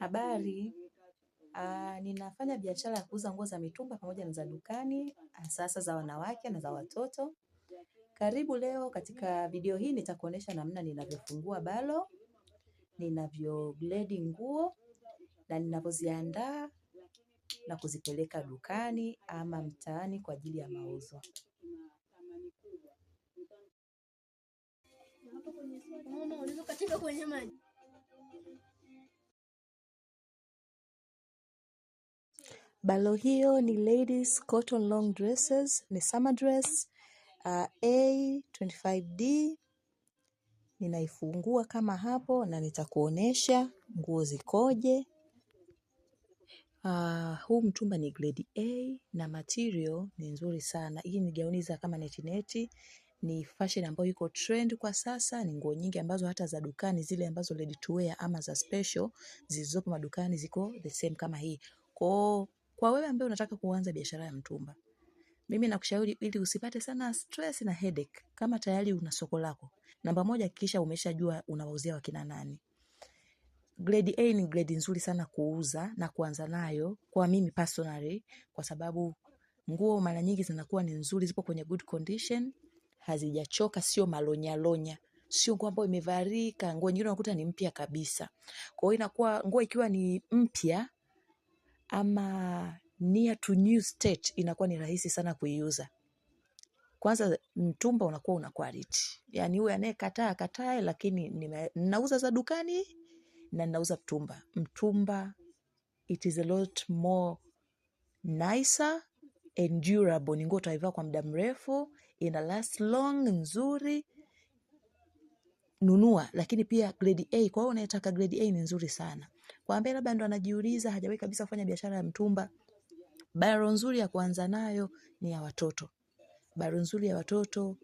Habari, ninafanya biashara ya kuuza nguo za mitumba pamoja na za dukani, hasa za wanawake na za watoto. Karibu leo katika video hii nitakuonesha namna ninavyofungua balo, ninavyo gredi nguo na ninavyoziandaa na kuzipeleka dukani ama mtaani kwa ajili ya mauzo. Balo hiyo ni ladies cotton long dresses, ni summer dress A25D. Ninaifungua kama hapo na nitakuonesha nguo zikoje. Huu mtumba ni grade A na material ni nzuri sana. Hii ni gauni za kama neti neti, ni fashion ambayo iko trend kwa sasa. Ni nguo nyingi ambazo hata za dukani zile ambazo ready to wear ama za special zilizopo madukani ziko the same kama hii. Kwa wewe ambaye unataka kuanza biashara ya mtumba, mimi nakushauri ili usipate sana stress na headache, kama tayari una soko lako. Namba moja, hakikisha umeshajua unawauzia wakina nani. Grade A ni grade nzuri sana kuuza na kuanza nayo kwa mimi personally, kwa sababu nguo mara nyingi zinakuwa ni nzuri, zipo kwenye good condition, hazijachoka, sio malonyalonya, sio nguo ambayo imevarika. Nguo nyingine unakuta ni mpya kabisa. Kwa hiyo inakuwa nguo ikiwa ni mpya ama near to new state inakuwa ni rahisi sana kuiuza. Kwanza mtumba unakuwa una quality. Yaani huyu anayekataa akatae, lakini ninauza za dukani na ninauza mtumba. Mtumba it is a lot more nicer and durable. Ni nguo utaivaa kwa muda mrefu, ina last long, nzuri. Nunua, lakini pia grade A, kwa wewe unayetaka grade A ni nzuri sana. Kwa ambaye labda ndo anajiuliza hajawahi kabisa kufanya biashara ya mtumba, balo nzuri ya kuanza nayo ni ya watoto. Balo nzuri ya watoto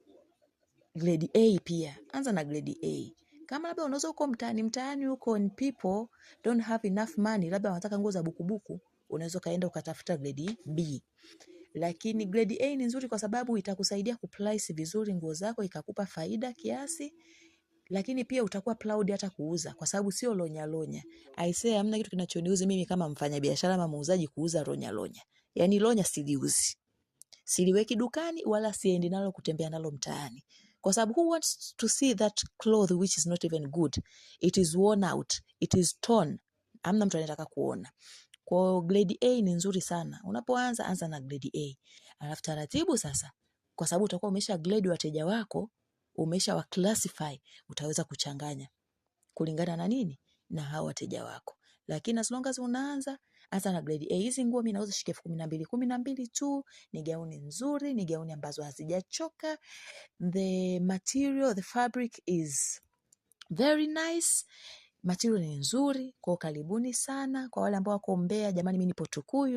grade A pia. Anza na grade A. Kama labda unauza huko mtaani mtaani huko and people don't have enough money, labda wanataka nguo za bukubuku, unaweza ukaenda ukatafuta grade B. Lakini grade A ni nzuri kwa sababu itakusaidia kuprice vizuri nguo zako, ikakupa faida kiasi, lakini pia utakuwa proud hata kuuza kwa sababu sio lonya lonya. I say hamna kitu kinachoniuzi mimi kama mfanyabiashara ama muuzaji kuuza lonya lonya. Yaani lonya siliuzi. Siliweki dukani wala siendi nalo kutembea nalo mtaani. Kwa sababu who wants to see that cloth which is not even good? It is worn out, it is torn. Hamna mtu anayetaka kuona. Kwa grade A ni nzuri sana. Unapoanza anza na grade A. Alafu taratibu sasa, kwa sababu utakuwa umesha grade wateja wako, umesha wa classify, utaweza kuchanganya kulingana na nini? Na hao wateja wako. Lakini as long as unaanza, anza na grade A. Hizi nguo mimi nauza shilingi 12,000, 12,000 tu. Ni gauni nzuri, ni gauni ambazo hazijachoka. The material, the fabric is very nice. Material ni nzuri, kwa karibuni sana. Kwa wale ambao wako Mbeya, jamani mimi nipo Tukuyu.